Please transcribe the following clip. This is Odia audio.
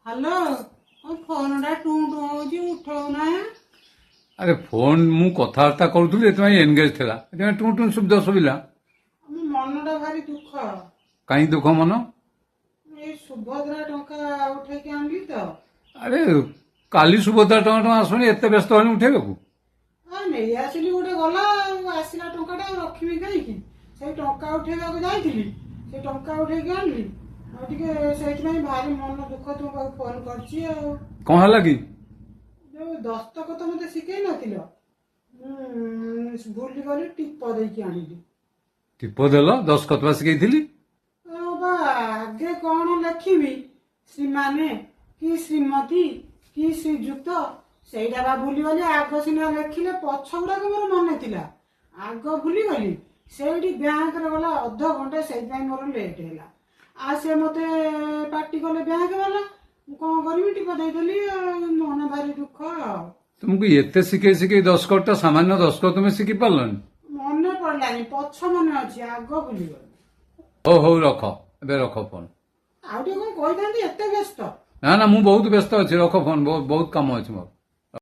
ହ୍ୟାଲୋ, ମୋ ଫୋନଟା ଟୁଁ ଟୁଁ ହଉଛି, ଉଠଉନା। ଆରେ, ଫୋନ୍ ମୁଁ କଥାବାର୍ତ୍ତା କରୁଥିଲି, ସେଥିପାଇଁ ଏନଗେଜ ଥିଲା, ସେଥିପାଇଁ ଟୁଁ ଟୁଁ ଶବ୍ଦ ଶୁଭିଲା। ମୋ ମନଟା ଭାରି ଦୁଃଖ। କାହିଁ ଦୁଃଖ ମନ? ଏଇ ସୁଭଦ୍ରା ଟଙ୍କା ଉଠେଇକି ଆଣିଲି ତ। ଆରେ, କାଲି ସୁଭଦ୍ରା ଟଙ୍କା ଟଙ୍କା ଆସୁନି, ଏତେ ବ୍ୟସ୍ତ ହେନି ଉଠେଇବାକୁ? ଆଉ ନେଇ ଆସିଲି ଗୋଟେ, ଗଲା ଆଉ ଆସିଲା ଟଙ୍କାଟା, ଆଉ ରଖିବି କାହିଁକି? ସେଇ ଟଙ୍କା ଉଠେଇବାକୁ ଯାଇଥିଲି, ସେଇ ଟଙ୍କା ଉଠେଇକି ଆଣିଲି, ଆଉ ଟିକେ ସେଇଥିପାଇଁ ଭାରି ମନ ଦୁଃଖ, ତୁମ ପାଖକୁ ଫୋନ କରିଛି ଆଉ। କଣ ହେଲା କି? ଯୋଉ ଦସ୍ତଖତ ମତେ ଶିଖେଇ ନଥିଲ, ମୁଁ ଭୁଲିଗଲି, ଟିପ ଦେଇକି ଆଣିଲି। ଟିପ ଦେଲ? ଦସ୍ତଖତ ବା ଶିଖେଇଥିଲି। ଆଉ ବା ଆଗେ କଣ ଲେଖିବି, ଶ୍ରୀମାନେ କି ଶ୍ରୀମତୀ କି ଶ୍ରୀଯୁକ୍ତ, ସେଇଟା ବା ଭୁଲିଗଲି। ଆଗ ସିନା ଲେଖିଲେ, ପଛ ଗୁଡାକ ମୋର ମନେ ଥିଲା, ଆଗ ଭୁଲିଗଲି। ସେଇଠି ବ୍ୟାଙ୍କରେ ଗଲା ଅଧଘଣ୍ଟା, ସେଇଥିପାଇଁ ମୋର ଲେଟ୍ ହେଲା। ଆଉ ସେ ମତେ ପାଟି କଲେ ବ୍ୟାଙ୍କ ବାଲା, ମୁଁ କଣ କରିବି? ଟିପ ଦେଇଦେଲି ଆଉ ମନ ଭାରି ଦୁଃଖ ଆଉ। ତୁମକୁ ଏତେ ଶିଖେଇ ଶିଖେଇ ଦସ୍ତଖତଟା, ସାମାନ୍ୟ ଦସ୍ତଖତ ତୁମେ ଶିଖି ପାରିଲନି? ମନେ ପଡିଲାନି, ପଛ ମନେ ଅଛି, ଆଗ ଭୁଲିଗଲି। ହଉ ହଉ, ରଖ, ଏବେ ରଖ ଫୋନ। ଆଉ ଟିକେ କଣ କହିଥାନ୍ତି, ଏତେ ବ୍ୟସ୍ତ? ନା ନା, ମୁଁ ବହୁତ ବ୍ୟସ୍ତ ଅଛି, ରଖ ଫୋନ, ବହୁତ କାମ ଅଛି ମୋର।